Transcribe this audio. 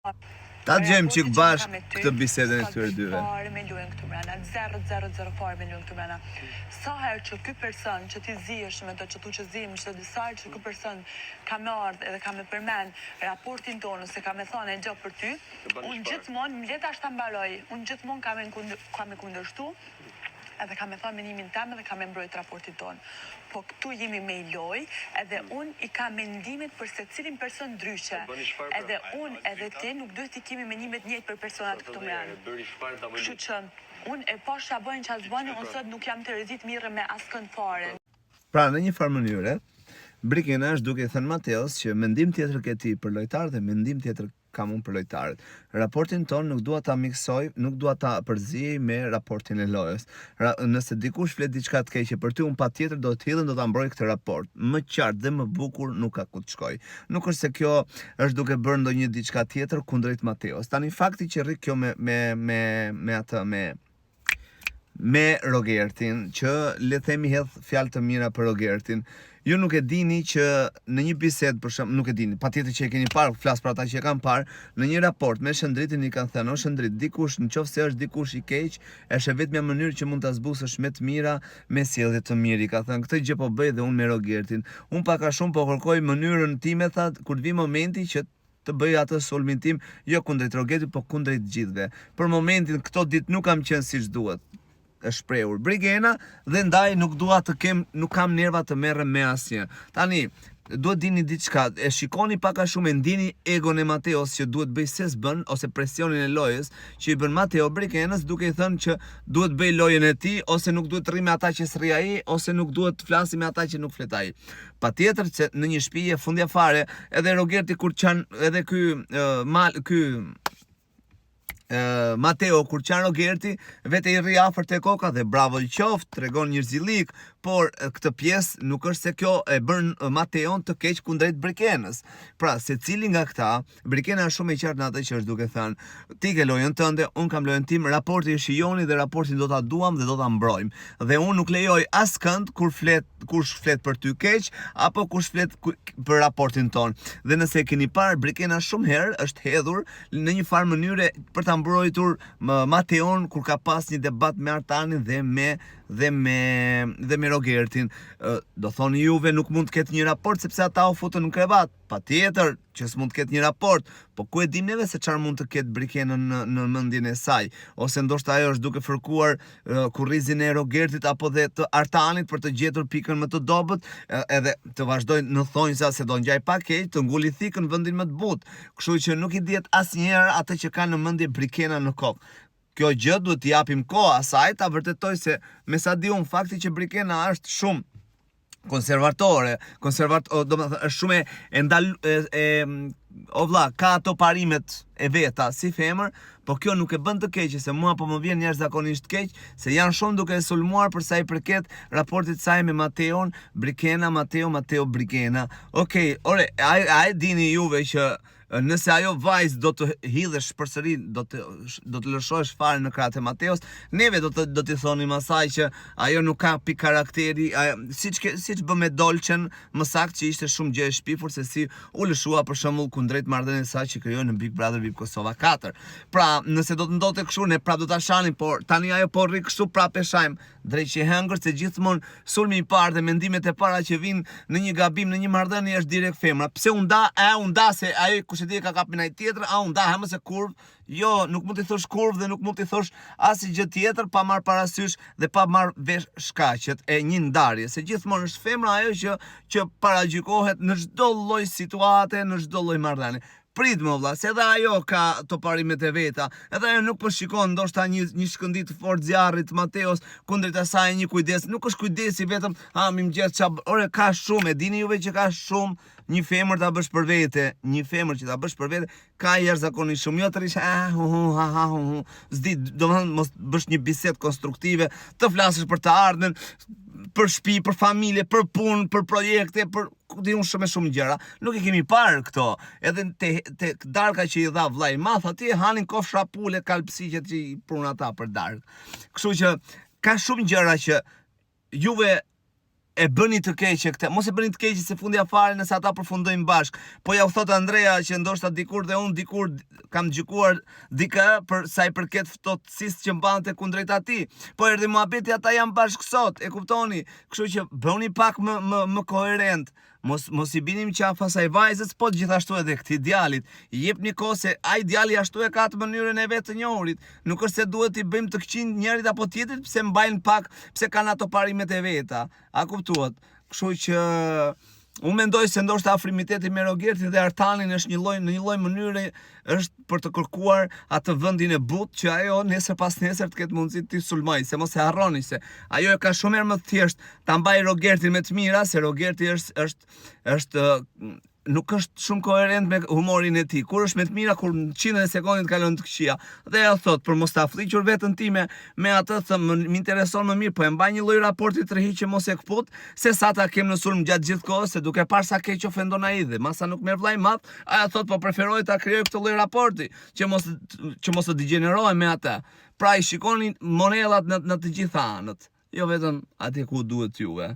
Ta dëgjojmë çik bashkë këtë bisedën e këtyre dyve. Fare me lojën këtu mrena, 0 0 0 fare me lojën këtu mrena. Sa herë që ky person që ti zihesh me të që thu që zihemi çdo disa herë që ky person ka me ardh edhe ka me përmend raportin tonë ose ka me thanë një gjë për ty, unë gjithmonë më le tash ta mbaroj, unë gjithmonë kam me kam me kundërshtu edhe kam me thanë mendimin tem edhe kam me mbrojt raportin tonë. Po këtu jemi me lojë edhe unë i kam mendimet për secilin person ndryshe. Edhe unë edhe ti nuk duhet t'i kemi mendimet njëjtë për personat këtu mrena. Kështu që unë e pash ça bëjnë ça s'bëjnë, unë sot nuk jam të rrezit mirrem me askënd fare. Pra në një farë mënyre, Brikena është duke i thënë Mateos që mendim tjetër ke ti për lojtarët dhe mendim tjetër kam unë për lojtarët. Raportin tonë nuk dua ta miksoj, nuk dua ta përziej me raportin e lojës. Ra, nëse dikush flet diçka të keqe për ty, unë patjetër do të hidhem do ta mbroj këtë raport. Më qartë dhe më bukur nuk ka ku të shkoj. Nuk është se kjo është duke bërë ndonjë diçka tjetër kundrejt Mateos. Tani fakti që rri kjo me me me me atë me me Rogertin, që le të themi hedh fjalë të mira për Rogertin. Ju nuk e dini që në një bisedë për shembull, nuk e dini, patjetër që e keni parë, flas për ata që e kanë parë, në një raport me Shëndritin i kanë thënë, o Shëndrit, dikush në qoftë se është dikush i keq, është e vetmja mënyrë që mund ta zbusësh me të mira, me sjellje të mirë, i ka thënë, këtë gjë po bëj dhe unë me Rogertin. Unë pak a shumë po kërkoj mënyrën time, tha, kur të vi momenti që të bëj atë sulmin tim, jo kundrejt Rogertit, po kundrejt të gjithëve. Për momentin këto ditë nuk kam qenë siç duhet është shprehur Brigena dhe ndaj nuk dua të kem, nuk kam nerva të merrem me asnjë. Tani, duhet dini diçka, e shikoni pak a shumë e ndini egon e Mateos që duhet bëj se s'bën ose presionin e lojës që i bën Mateo Brikenës duke i thënë që duhet bëj lojën e tij ose nuk duhet të rri me ata që s'rri ai ose nuk duhet të flasi me ata që nuk flet ai. Patjetër që në një shtëpi e fundja fare, edhe Rogerti kur qan edhe ky mal ky Mateo kur qan Rogerti, vete i rri afër te koka dhe bravo i qoftë, tregon njerëzillik, por këtë pjesë nuk është se kjo e bën Mateon të keq kundrejt Brikenës. Pra, secili nga këta, Brikena është shumë e qartë në atë që është duke thënë. Ti ke lojën tënde, unë kam lojën tim, raporti është i joni dhe raportin do ta duam dhe do ta mbrojmë. Dhe unë nuk lejoj askënd kur flet kush flet për ty keq apo kush flet për raportin tonë. Dhe nëse e keni parë Brikena shumë herë është hedhur në një farë mënyre për ta mbrojtur Mateon kur ka pas një debat me Artanin dhe me dhe me dhe me Rogertin. Do thoni juve nuk mund të ketë një raport sepse ata u futën në krevat. Patjetër që s'mund të ketë një raport, po ku e dim neve se çfarë mund të ketë Brikena në në mendjen e saj, ose ndoshta ajo është duke fërkuar kurrizin e Rogertit apo dhe të Artanit për të gjetur pikën më të dobët, edhe të vazhdojnë në thonjza se do ngjaj pak keq, të nguli thikën në vendin më të butë. Kështu që nuk i dihet asnjëherë atë që ka në mendje Brikena në kokë. Kjo gjë duhet t'i japim kohë asaj ta vërtetoj se me sa di unë fakti që Brikena është shumë konservatore, konservat, domethënë është shumë e ndal e, e o vlla, ka ato parimet e veta si femër, po kjo nuk e bën të keqe se mua po më vjen jashtëzakonisht keq se janë shumë duke e sulmuar për sa i përket raportit të saj me Mateon, Brikena, Mateo, Mateo Brikena. Okej, okay, ore, a, a e dini juve që Nëse ajo vajzë do të hidhesh përsëri, do të do të lëshohesh fare në krahët e Mateos, neve do të do t'i thonim asaj që ajo nuk ka pikë karakteri, ajo, siç ke, siç bë me Dolçen, më saktë që ishte shumë gjë e shpifur se si u lëshua për shembull kundrejt marrëdhënies së saj që krijoi në Big Brother VIP Kosova 4. Pra, nëse do të ndodhte kështu, ne prapë do ta shanim, por tani ajo po rri kështu prapë e shajmë. Dreqi hëngër se gjithmonë sulmi i parë dhe mendimet e para që vijnë në një gabim në një marrëdhënie është direkt femra. Pse u nda? E u nda se ajo kush e di e ka kapin ai tjetër, a u nda hë se kurv. Jo, nuk mund t'i thosh kurv dhe nuk mund t'i thosh asnjë gjë tjetër pa marr parasysh dhe pa marr vesh shkaqet e një ndarje, se gjithmonë është femra ajo që që paragjykohet në çdo lloj situate, në çdo lloj marrëdhënie. Prit mo vlla, se edhe ajo ka ato parimet e veta, edhe ajo nuk po shikon ndoshta një një shkëndijë të fortë zjarri të Mateos kundrejt asaj një kujdes, nuk është kujdesi vetëm, ha mi mëngjes ça, ore ka shumë, e dini juve që ka shumë një femër ta bësh për vete, një femër që ta bësh për vete, ka jashtëzakonisht shumë, jo të rrish, ah, hu, hu, ha, ha, hu, hu, s'di, domethënë mos bësh një bisedë konstruktive, të flasësh për të ardhmen, për shtëpi, për familje, për punë, për projekte, për ku di unë shumë e shumë gjëra. Nuk e kemi parë këto. Edhe te te darka që i dha vllai i madh atje hanin kofsha pule kalbësiqet që i prun ata për darkë. Kështu që ka shumë gjëra që juve E bëni të keqe këtë, mos e bëni të keqe se fundja fare nëse ata përfundojnë bashkë. Po ja u thotë Andrea që ndoshta dikur dhe unë dikur kam gjykuar dikë për sa i përket ftohtësisë që mbante kundrejt atij. Po erdhi muhabeti ata janë bashkë sot, e kuptoni? Kështu që bëhuni pak më më më koherent. Mos mos i bini n'qafë asaj vajzës, po gjithashtu edhe këtij djalit. I jepni kohë se ai djali ashtu e ka atë mënyrën e vet të njohurit. Nuk është se duhet t'i bëjmë të këqij njërit apo tjetrit pse mbajnë pak, pse kanë ato parimet e veta. A kuptuat? Kështu që unë mendoj se ndoshta afrimiteti me Rogertin dhe Artanin është një lloj në një lloj mënyre është për të kërkuar atë vendin e butë që ajo nesër pas nesër të ketë mundësi t'i sulmojë, se mos e harroni se ajo e ka shumë herë më të thjeshtë ta mbajë Rogertin me të mira, se Rogerti është është është nuk është shumë koherent me humorin e tij. Kur është me të mira, kur në qindën e sekondit kalon të këqija. Dhe ajo thotë, për mos ta flliqur veten time me atë, thë, më, më intereson më mirë, po e mbaj një lloj raporti të rri që mos e këput, se sa ta kem në sulm gjatë gjithë kohës, se duke parë sa keq ofendon ai dhe masa nuk merr vllai i madh, Ajo thotë po preferoj ta krijoj këtë lloj raporti, që mos që mos të degjenerohem me atë. Pra i shikoni monedhat në në të gjitha anët, jo vetëm atje ku duhet juve.